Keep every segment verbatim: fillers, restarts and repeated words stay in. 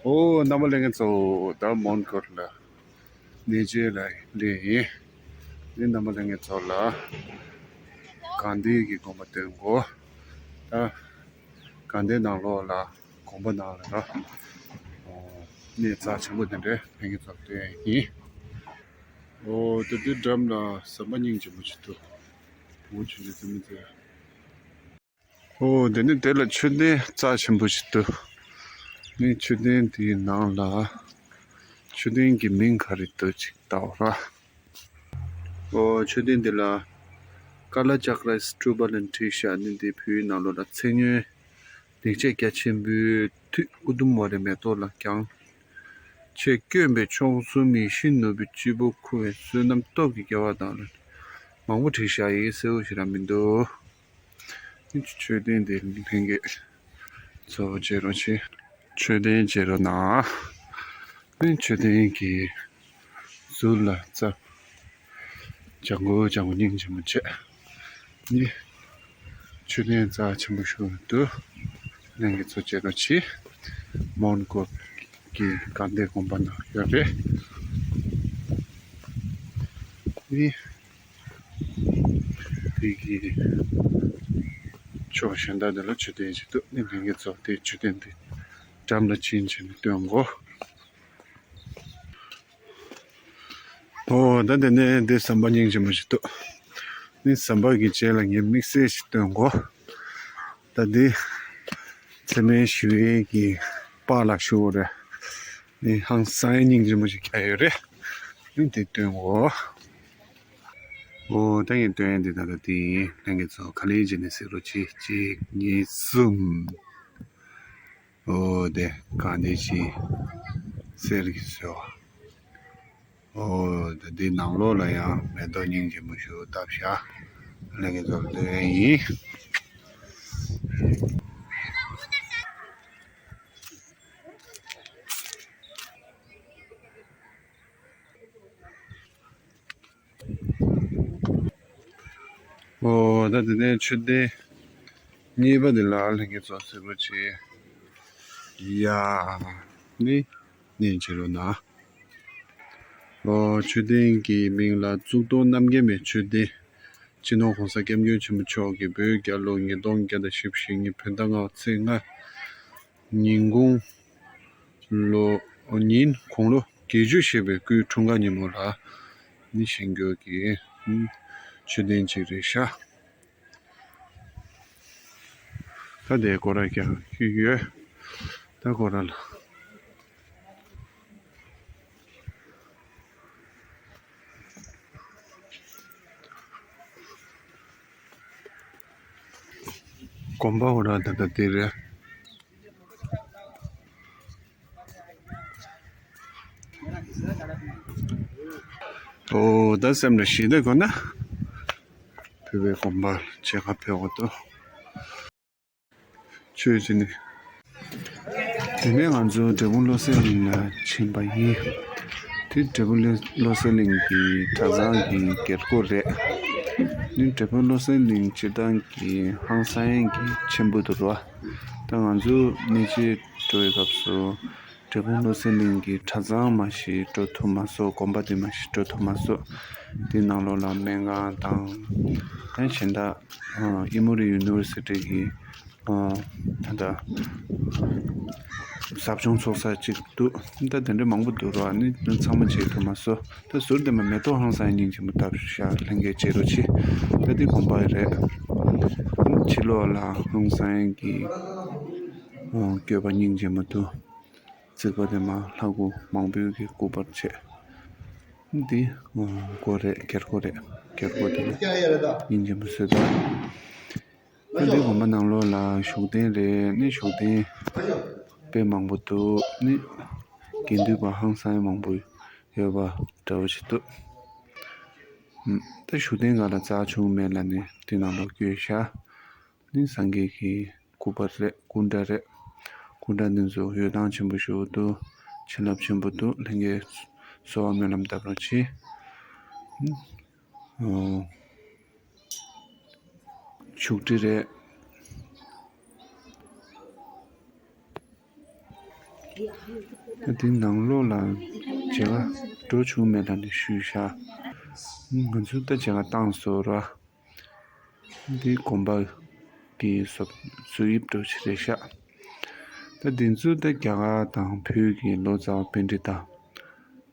ཨོ། རྣམ་པ་ལྷན་རྒྱས་ཚོ། ད་མོན་གྷོ་ལ་གནས་མཇལ་ལ་སླེབས་ཡིན། འདི་རྣམ་པ་ལྷན་རྒྱས་ཚོ་ལ་དགའ་ལྡན་གྱི་དགོན་པ་སྟོན་གོ། ད་དགའ་ལྡན་ནང་ལོགས་ལ་དགོན་པ་ནང་ལ་ཨོ་གནས་རྩ་ཆེན་པོ་དེ་འདྲའི་ལྷན་རྒྱས་ཚོ་སྟོན་ཡིན། ཨོ་དེ་དུས་འགྲམ་ལ་ཟམ་པ་སྙིང་རྗེ་མོ་ཞིག་འདུག་འོ་ཆུ་ཆུ་ཙི་མི་ཙི། ཨོ་དེ་ནི་དེ་ལ་མཆོད་རྟེན་རྩ་ཆེན་པོ་ཞིག་འདུག་ནི་མཆོད་རྟེན་དེའི་ནང་ལ་མཆོད་རྟེན་གྱི་མིང་ག་རེ་འདུག་ཅིག་ལྟ་བ་ར། ཨོ་མཆོད་རྟེན་དེ་ལ་ཀ་ལ་ཅཀྲ་སི་ཊུ་པ་ལ་བྲིས་ཤག་ནི་འདི་བོད་ནང་ལོགས་ལ་མཚན་སྙན་ལེགས་བྱས་རྒྱ་ཆེན་པོའི་མཐུས་ཨུ་དུམ་ཝ་རའི་མེ་ཏོག་ལ་བརྒྱངས། ཆེས་དཀོན་པའི་མཆོག་གསུམ་ཡིད་བཞིན་ནོར་བུའི་སྤྱིལ་པོ་ཁུ་བའི་བསོད་ནམས་སྟོབས་ཀྱིས་རྒྱལ་བ་དང་། མང་པོ་བྲིས་ཤག་ཡིན་གསལ་པོ་ཞིག་རང་མི་འདུག་མཆོད་རྟེན་དེ་ལྷན་རྒྱས་ཚོ་མཇལ་རོགས་བྱེད། མཆོད་རྟེན་མཇལ་རོགས་གནང་། ནི་མཆོད་རྟེན་གྱི་ཟུར་ལ་ཙ། ལྗང་གུ་ལྗང་གུ་སྙིང་རྗེ་མོ་བྱས། ནི་མཆོད་རྟེན་རྩ་ཆེན་པོ་ཞིག་འདུག་ལྷན་རྒྱས་ཚོ་མཇལ་རོགས་གྱིས། མོན་གྷོ་གི་དགའ་ལྡན་དགོན་པ་ནང་ཡོད་རེད། ནི་དེ་གི་ཕྱོགས་གཞན་དག་དེ་ལ་མཆོད་རྟེན་ཞིག་འདུག་ནི་ལྷན་རྒྱས་ཚོ་དེ་མཆོད་རྟེན་དེ་འགྲམ་ལ་ཕྱིན་བྱས་ནས་སྟོན་གོ། ཨོ་ད་དེ་ནས་འདི་ཟམ་པ་སྙིང་རྗེ་མོ་ཞིག་འདུག་ནི་ཟམ་པ་གི་རྗེས་ལ་ངས་དམིགས་བསལ་ཞིག་སྟོན་གོ། ད་འདི་ཚད་མའི་ཞི་བའི་གི་པཱ་ལགས་ཞུ་བ་རེད། ནི་ཧང་སང་སྙིང་རྗེ་མོ་ཞིག་རྒྱག་ཡོད་རེད། ནི་འདི་སྟོན་གོ། ཨོ་ད་ངས་སྟོན་ཡ་འདི་ད་ལྟ་འདི་ཡིན། ལྷན་རྒྱས་ཚོ་ག་ལེར་བྱས་ནས་གཟིགས་རོགས་གྱིས། གཅིག་གཉིས་གསུམ། ཨོ་དེ་གང་དེ་ཅི་གསེར་གྱི་སོ། ཨོ་དེ་འདི་ནང་ལོགས་ལ་ཡང་མེ་ཏོག་སྙིང་རྗེ་མོ་ཞིག་བཏབ་ཤག་ལྷན་རྒྱས་ཚོར་སྟོན་ཡིན། ཨོ་ད་དེ་ནས་མཆོད་རྟེན་གཉིས་པ་དེ་ལ་ལྷན་རྒྱས་ཚོ་གཟིགས་རོགས་བྱེད། ཡ་ནི་ནས་བྱེད་རོགས་གནང་། ཨོ་མཆོད་རྟེན་གྱི་མིང་ལ་གཙུག་ཏོར་རྣམ་རྒྱལ་མའི་མཆོད་རྟེན། སྤྱི་ནོར་༸གོང་ས་༸སྐྱབས་མགོན་ཆེན་པོ་མཆོག་གིས་བོད་རྒྱལ་ལོ་ཉིས་སྟོང་བརྒྱ་དང་བཞི་བཅུ་ཞེ་གཉིས་བོད་ཟླ་ལྔ་པའི་ཚེས་ལྔ་ཉིན་གུང་ལོ། ཉིན་དགུང་ལོ་བརྒྱད་ཅུ་བཞེས་པའི་སྐུའི་འཁྲུངས་སྐར་ཉིན་མོ་ལ་ནི་བཞེངས་རྒྱུ་གི་མཆོད་རྟེན་ཅིག་རེད་ཤག་ད་དེ་སྐོར་ར་ཀྱང་ཡོད། ད་སྐོར་ར་ལ། དགོན་པ་འོ་ར་ད་ལྟ་དེ་རེད། ཨོ་ད་སེམས་ལ་ཞི་བདེ་དགོས་ན་བོད་པའི་དགོན་པ་ཆེ་ཁ་ཕེབས་དགོས་འདུག་ཆོས་བྱེད་ནི། དེ་ནས་ང་ཚོ་འབྲས་སྤུངས་བློ་གསལ་གླིང་ལ་ཕྱིན་པ་ཡིན། དེ་འབྲས་སྤུངས་བློ་གསལ་གླིང་གི་གྲྭ་ཚང་གི་སྒེར་སྒོ་རེད། ནི་འབྲས་སྤུངས་བློ་གསལ་གླིང་སྤྱིར་བཏང་གི་ཧང་སང་གི་ཆེན་པོ་འདུག་ར། ད་ང་ཚོ་གནས་མཇལ་འགྲོ་བའི་སྐབས་སུ་འབྲས་སྤུངས་བློ་གསལ་གླིང་གི་གྲྭ་ཚང་མ་ཞིག་འགྲོ་ཐུབ་མ་སོང་། དགོན་པ་དེ་མ་ཞིག་འགྲོ་ཐུབ་མ་སོང་། དེ་ནང་ལོགས་ལ་སྨན་ཁང་དང་། ད་གཞན་དག་ཨ་ཨི་མོ་རི་ཡུ་ནི་ཝར་སི་ཊི་གི་ཨ་ད་ལྟ་ཟབ་སྦྱོང་ཚོགས་ས་གཅིག་འདུག་ད་དེ་འདྲ་མང་པོ་འདུག་ར། ནི་ཚང་མ་མཇལ་ཐུབ་མ་སོང་། ད་ཟུར་དེ་མ་མེ་ཏོག་ཧང་སང་སྙིང་རྗེ་མོ་བཏབ་ཤག་ལྷན་རྒྱས་མཇལ་རོགས་གྱིས། ད་འདི་དགོན་པ་རེད། ཕྱི་ལོགས་ལ་ཧང་སང་གི་ཨ་བཀོད་པ་སྙིང་རྗེ་མོ་འདུག་རྩིག་པ་དེ་མ་ལྷ་སྐུ་མང་པོའི་གི་སྐུ་པར་བྱས། འདི་སྒོ་རེད། སྒེར་སྒོ་རེད། སྒེར་སྒོ་དེ་ལ་སྙིང་རྗེ་མོ་བཟོས་འདུག་ཨ་འདི་དགོན་པ་ནང་ལོགས་ལ་བཞུགས་གདན་རེད། ནི་བཞུགས་གདན་དཔེ་མང་པོ་འདུག་ནི་དགེ་འདུན་པ་ཧང་སང་མང་པོ་ཡོད་པ་འདྲ་བོ་ཞིག་འདུག་ད་བཞུགས་གདན་སྒང་ལ་རྩ་ཆུང་མེད་ལ་ནི་དེ་ནང་ལོགས་བསྐྱོད་ཤག་ནི་སངས་རྒྱས་ཀྱི་སྐུ་པར་རེད། སྐུ་འདྲ་རེད། སྐུ་འདྲ་འདི་ཚོ་ཡོད་སྟངས་ཆེན་པོ་ཞིག་འདུག་བྱིན་རླབས་ཆེན་པོ་འདུག་ལྷན་རྒྱས་གསོལ་བ་སྨོན་ལམ་བཏབ་རོགས་གྱིས། ཨོ། བཞུགས་ཁྲི་རེད། ད་དེ་ནང་ལོགས་ལ་མཇལ་ཁ་འགྲོ་བྱུང་མེད་ལབ་ནས་ཞུས་བཞག་ང་ཚོ་ད་མཇལ་ཁ་བཏང་སོང་ར། འདི་དགོན་པ་གི་བཟོ་བཟོ་དབྱིབས་འདྲ་ཞིག་རེད་ཤག་ད་འདི་ཚོ་ད་རྒྱ་གར་དང་བོད་ཀྱི་ལོ་ཙཱ་བ་པཎྜི་ཏ་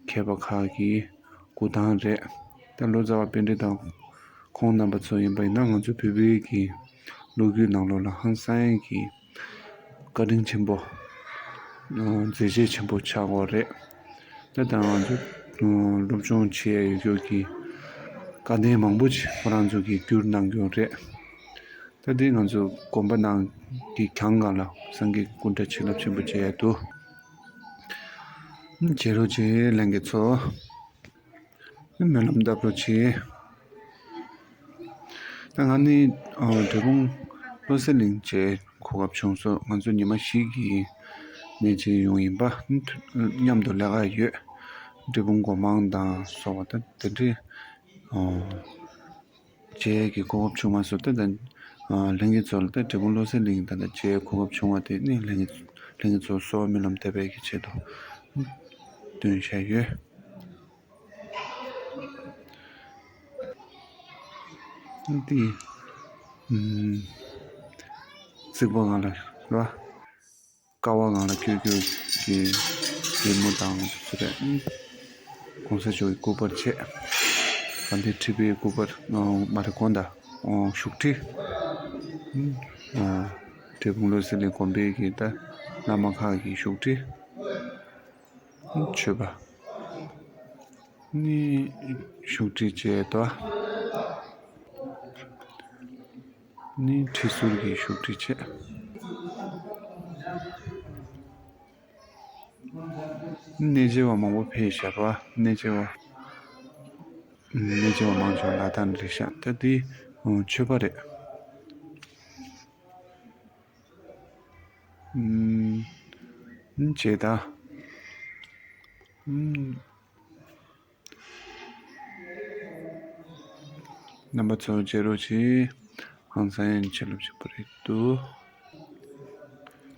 མཁས་པ་ཁག་གི་འགོ་ཐང་རེད། ད་ལོ་ཙཱ་བ་པཎྜི་ཏ་ཁོང་རྣམ་པ་ཚོ་ཡིན་པ་ཡིན་ན་ང་ཚོ་བོད་པའི་གི་ལོ་རྒྱུས་ནང་ལོགས་ལ་ཧང་སང་གི་བཀའ་དྲིན་ཆེན་པོ། མཛད་རྗེས་ཆེན་པོ་ཆགས་ཡོད་རེད། ད་ལྟ་ང་ཚོ་སློབ་སྦྱོང་བྱེད་ཡ་ཡོད་རྒྱུ་གི་དཀའ་གནད་མང་པོ་ཅིག་ཁོ་རང་ཚོ་གིས་བསྒྱུར་གནང་རྒྱུ་རེད། ད་དེ་ང་ཚོ་དགོན་པ་ནང་གི་གྱང་སྒང་ལ་སངས་རྒྱས་སྐུ་འདྲ་བྱིན་རླབས་ཆེན་པོ་མཇལ་ཡ་འདུག་རྗེ་རིན་པོ་ཆེ་ལྷན་རྒྱས་ཚོ། སྨོན་ལམ་བཏབ་རོགས་བྱེད། ད་ང་ནི་འབྲས་སྤུངས་བློ་གསལ་གླིང་བཅས་གོ་སྐབས་བྱུང་སོང་། ང་ཚོ་ཉི་མ་བཞི་གི་གནས་མཇལ་ཡོང་ཡིན་པ། མཉམ་དུ་ལས་ཀ་ཡོད། འབྲས་སྤུངས་སྒོ་མང་དང་སོགས་པ་ད་དེ་འདྲའི་མཇལ་གྱི་གོ་སྐབས་བྱུང་མ་སོང་། ད་ད་ལྷན་རྒྱས་ཚོ་ལ་ད་འབྲས་སྤུངས་བློ་གསལ་གླིང་ད་ད་མཇལ་གོ་སྐབས་བྱུང་བ་དེ་ནི་ལྷན་རྒྱས་ལྷན་རྒྱས་ཚོ་སོགས་སྨོན་ལམ་བཏབ་པའི་གི་ཆེད་དུ་བཏོན་བཞག་ཡོད། འདི། ཨམ། རྩིག་པ་སྒང་ལ་ར། ཀ་བ་སྒང་ལ་སྐྱོད་སྐྱོད་ཀྱི་རི་མོ་དང་ཚུ་རེད། གོང་ས་མཆོག་གི་སྐུ་པར་བྱས། ད་འདི་ཁྲི་པའི་སྐུ་པར་མ་རེད་དགོངས་དག་བཞུགས་ཁྲི། འབྲས་སྤུངས་བློ་གསལ་གླིང་དགོན་པའི་གི་ད་བླ་མ་ཁག་གི་བཞུགས་ཁྲི། མཆོད་པ་ནི་བཞུགས་ཁྲི་བྱས་དོ། ནི་ཁྲི་ཟུར་གྱི་བཞུགས་ཁྲི་བྱས། གནས་མཇལ་བ་མང་པོ་ཕེབས་ཤག་ར། གནས་མཇལ་བ། གནས་མཇལ་བ་མང་ཆེ་བ་ལ་དྭགས་ནས་རེད་ཤག་ད་འདི་མཆོད་པ་རེད། ཨུམ། བྱེད་ད། ཨུམ། རྣམ་པ་ཚོ་མཇལ་རོགས་གྱིས། ཧང་སང་ཡང་བྱེད་ལུགས་གཅིག་པ་རེད་འདུག་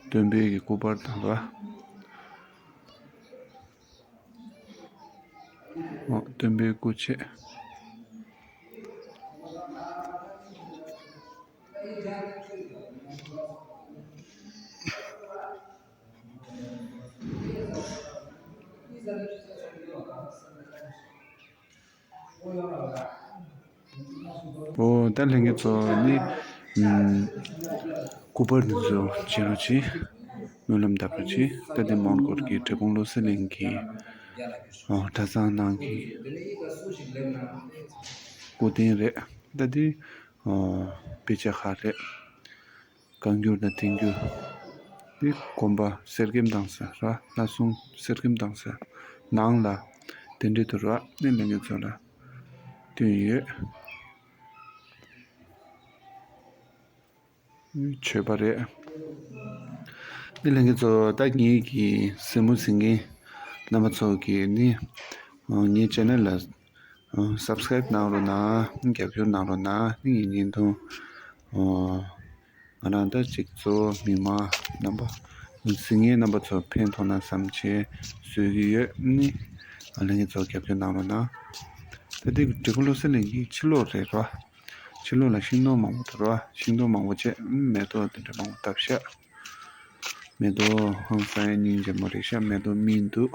སྟོན་པའི་གི་སྐུ་པར་དང་ར། ཨོ་སྟོན་པའི་སྐུ་ཆས། ཨོ་ད་ལྷན་རྒྱས་ཚོ་ནི། ཨམ། སྐུ་པར་འདི་ཚོ་མཇལ་རོགས་གྱིས། སྨོན་ལམ་བཏབ་རོགས་གྱིས། ད་འདི་མོན་གྷོ་གི་འབྲས་སྤུངས་བློ་གསལ་གླིང་གི་ཨོ་གྲྭ་ཚང་ནང་གི་སྐུ་རྟེན་རེད། ད་འདི་ཨོ་དཔེ་ཆ་ཁག་རེད། བཀའ་འགྱུར་དང་བསྟན་འགྱུར། འདི་དགོན་པ་གསེར་སྐྱེམས་བཏང་ས་ར། ལྷ་སྲུང་གསེར་སྐྱེམས་བཏང་ས་ནང་ལ་དེ་འདྲའི་དུ་ར། ནི་ལྷན་རྒྱས་ཚོ་ལ་བསྟན་ཡོད། མཆོད་པ་རེད། འདི་ལྷན་རྒྱས་ཚོ་ད་ངེད་ཀྱི་གཟིགས་མོ་གཟིགས་མཁན་རྣམ་པ་ཚོ་གིས་ནི་ངའི་ཆེ་ནལ་ལ་སབ་སི་ཀ་རེབ་གནང་རོགས་གནང་། རྒྱབ་སྐྱོར་གནང་རོགས་གནང་། ངའི་བརྙན་ཐུང་ང་རང་ད་ཅིག་གཙོ་བོ་མི་མང་རྣམ་པ་གཟིགས་མཁན་རྣམ་པ་ཚོ་ཕན་ཐོགས་ན་བསམ་བྱས་བཟོས་ཀྱི་ཡོད། ནི་ལྷན་རྒྱས་ཚོ་རྒྱབ་སྐྱོར་གནང་རོགས་གནང་། ད་འདི་འབྲས་སྤུངས་བློ་གསལ་གླིང་གི་ཕྱི་ལོགས་རེད་ར། ཕྱི་ལོགས་ལ་ཤིང་སྡོང་མང་པོ་འདུག་ར། ཤིང་སྡོང་མང་པོ་བྱས་མེ་ཏོག་དེ་འདྲ་མང་པོ་བཏབ་ཤག་མེ་ཏོག་ཧང་སང་སྙིང་རྗེ་མོ་རེད་ཤག་མེ་ཏོག་སྨིན་འདུག་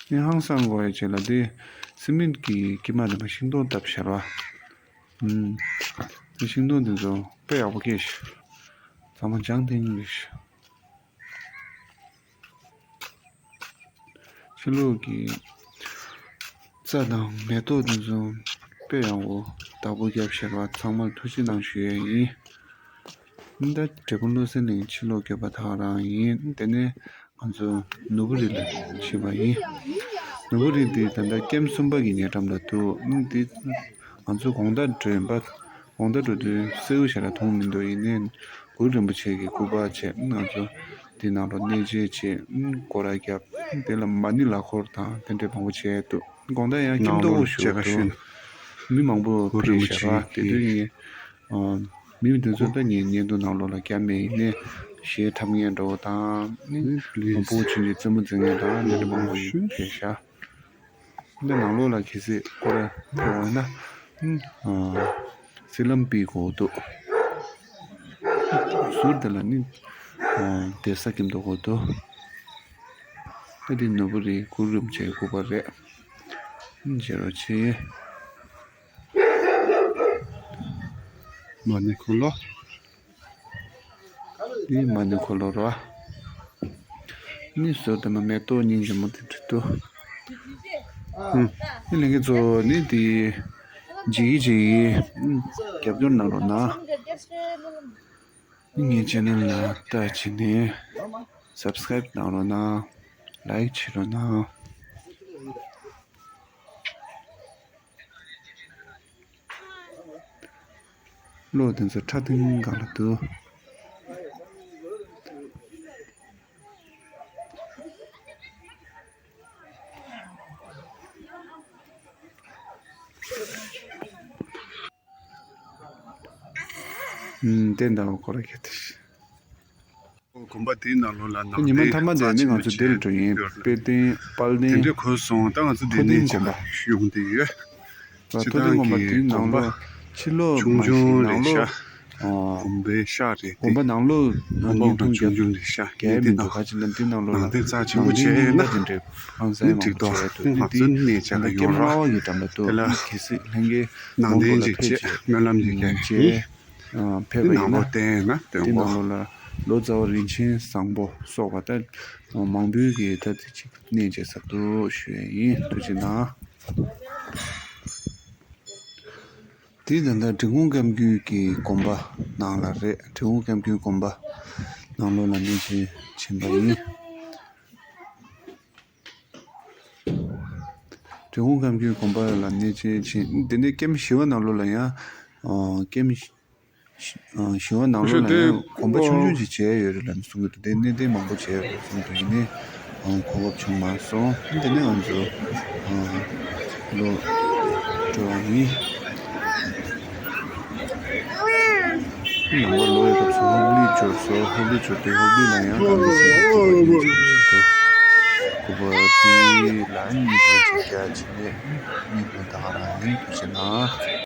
ངས་ཧང་སང་དགོས་ཡ་བྱས་ལ་དེ་སི་མེན་གྱི་དཀྱིལ་མ་རེད་མ། ཤིང་སྡོང་བཏབ་ཤར་བ། ཨུམ། དེ་ཤིང་སྡོང་དེ་ཚོ་དཔེ་ཡག་པོ་སྐྱེས་ཤག་ཚང་མ་ལྗང་ཐིང་རེད་ཤག་ཕྱི་ལོགས་ཀྱི་རྩྭ་དང་མེ་ཏོག་དེ་ཚོ་དཔེ་ཡག་པོ་བདག་པོ་བརྒྱབ་ཤར་བ། ཚང་མར་ཐུགས་རྗེ་གནང་ཞུ་ཡ་ཡིན། འདི་འབྲས་སྤུངས་བློ་གསལ་གླིང་ཕྱི་ལོགས་སྐྱོད་པ་དག་རང་ཡིན། དེ་ནས་ང་ཚོ་ནོར་བུ་རི་ལ་ཕྱིན་པ་ཡིན། ནོར་བུ་རི་འདི་ད་ལྟ་ཀེམ་གསུམ་པ་གི་ཉེ་འགྲམ་ལ་འདུག་འདི་ང་ཚོ་དགོང་དག་འགྲོ་ཡིན་པ། དགོང་དག་འགྲོ་དུས་གསལ་པོ་ཞེ་དྲག་མཐོང་མི་འདུག་ཡིན་ནའི་གུ་རུ་རིན་པོ་ཆེ་གི་སྐུ་པར་བྱས། ང་ཚོ་འདི་ནང་ལ་གནས་མཇལ་བྱས། སྐོར་ར་བརྒྱབ། དེ་ལ་མ་ཎི་ལག་འཁོར་དང་དེ་འདྲའི་མང་པོ་བྱས་འདུག་དགོང་དག་ཡང་ཀེམ་ནང་ལོགས་མཐོ་པོ་ཞིག་མཇལ་ཁ་འདུག་ཞུས། མི་མང་པོ་གུ་རུ་རིན་པོ་ཕེབས་ཤག་ཆེ་ར། དེ་དུས་ངས་མི་དེ་ཚོ་ད་ངས་བརྙན་ཐུང་ནང་ལོགས་ལ་བརྒྱབ་མེད། ཡིན་ནའི་ གཞས་འཁྲབ་མཁན་འདྲ་བོ་དང་། ནི་མང་པོ་ཆུང་ཆུང་རྩེད་མོ་རྩེ་མཁན་དང་། འདི་འདྲ་མང་པོ་ཡོད་ཤག་འདི་ནང་ལོགས་ལ་གལ་སྲིད་སྐོར་ར་ཕེབས་འོང་ན། ཨ། སི་ལམ་པི་གོ་དོ། ཟུར་དེ་ལ་ནི། ཨ། དེ་ས་ཀྱིན་དོ་གོ་དོ། ཨ། དེ་ནོར་བུ་རི་གུ་རུ་རིན་པོ་ཆེ་སྐུ་པར་རེད། ཨ། བྱེད་རོགས་བྱེད། མ་ཎི་འཁོར་ལོ། འདི་མ་ཎི་འཁོར་ལོ་རེད་བ། ནི་ཟུར་དེ་ན་མེ་ཏོག་སྙིང་རྗེ་མོ་དེ་འདྲ་འདུག་ཨུམ། ནི་ལྷན་རྒྱས་ཚོ་ནི་དེ་ཇི་ཡི་ཇི་ཡི། ཨུམ། རྒྱབ་སྐྱོར་གནང་རོགས་གནང་། ནི་ངའི་ཆེ་ནལ་ལ་ལྟ་བྱས་ནས་སབ་སི་ཀ་རེབ་གནང་རོགས་གནང་། ལའིག་བྱེད་རོགས་གནང་། གློག་དེ་ཚོ་ཁྲ་ཐིང་སྒང་ལ་འདུག་ཨུམ། དེ་འདྲ་བ་ཁོ་ར་གལ་ཏེ། དགོན་པ་དེའི་ནང་ལོགས་ལ་ནང་ཉི་མ་མཐའ་མ་དེ་ནི་ང་ཚོ་འདིར་འགྲོ་ཡིན། དཔལ་ལྡན་དཔལ་ལྡན། དེ་འདྲ་གོ་སོང་། ད་ང་ཚོ་འདི་ནས་ཅིག་ལ་ཞུ་ཡོང་དེ་ཡོད། ཐོ་ཐིང་དགོན་པ་དེའི་ནང་ལོགས་ཕྱི་ལོགས་མ་ཞིག་ནང་ལོགས། དགོན་པའི་ཤག་རེད་དེ། དགོན་པ་ནང་ལོགས་ཉིན་ཐུང་རྒྱབ་རྒྱབ་མི་འདུག་ཁ་ཅིག་ལ་འདི་ནང་ལོགས་ལ་ནང་རྟེན་རྩ་ཆེན་པོ་བྱས་ན་དེ་འདྲའི་ཧང་སང་མང་པོ་བྱས་འདུག་འདི་འདི་ད་ལྟ་ཀེམ་ལྔ་པ་གི་འགྲམ་ལ་འདུག་གལ་སྲིད་ལྷན་རྒྱས་ནང་ལོགས་ལ་ཕེབས་བྱས་སྨོན་ལམ་ཡོད་མཁན་ཕེབས་པ་ཡིན་ན། འདི་ནང་ལོགས་ལ་ལོ་ཙཱ་བ་རིན་ཆེན་བཟང་པོ་སོགས་པ་ད་མང་པོས་ཀྱིས་ད་དེ་ཅིག་གནས་མཇལ་ཚར་འདུག་ཞུ་ཡ་ཡིན། ཐུགས་རྗེ་གནང་། དེ་ད་ལྟ་འབྲི་གུང་སྐྱབས་མགོན་གྱི་དགོན་པ་ནང་ལ་རེད། འབྲི་གུང་སྐྱབས་མགོན་དགོན་པ་ནང་ལོགས་ལ་གནས་མཇལ་ཕྱིན་པ་ཡིན། འབྲི་གུང་སྐྱབས་མགོན་དགོན་པ་ལ་གནས་མཇལ་ཕྱིན། དེ་ནས་ཀེམ་བཞི་པ་ནང་ལོགས་ལ་ཡང་། ཨ། ཀེམ་བཞི་པ་ནང་ལོགས་ལ་ཡང་དགོན་པ་ཆུང་ཆུང་ཅིག་མཇལ་ཡོད་རེད་ལབ་ནས་གསུང་གི་འདུག་དེ་གནས་བརྟན་མང་པོ་མཇལ་ཡོད་རེད་གསུང་གི་འདུག་ཡིན་ནའི་གོ་སྐབས་བྱུང་མ་སོང་། དེ་ནས་ང་ཚོ་ལོག་འགྲོ་བ་ཡིན། ནང་པ་ལོག་ཡོང་སྐབས་སུ་ཧོབ་ལི་འབྱོར་སོང་། ཧོབ་ལི་འབྱོར་ཏེ་ཧོབ་ལི་ལ་ཡང་གང་གི་ཟེར་གྱི་འདུག་སྐུ་པར་དེ་ལ་གཉིས་ཐོན་ཅིག་རྒྱག་བྱས་ནས་གཉིས་ཐོན་ད་ག་རང་ཡིན། ཐུགས་རྗེ་གནང་།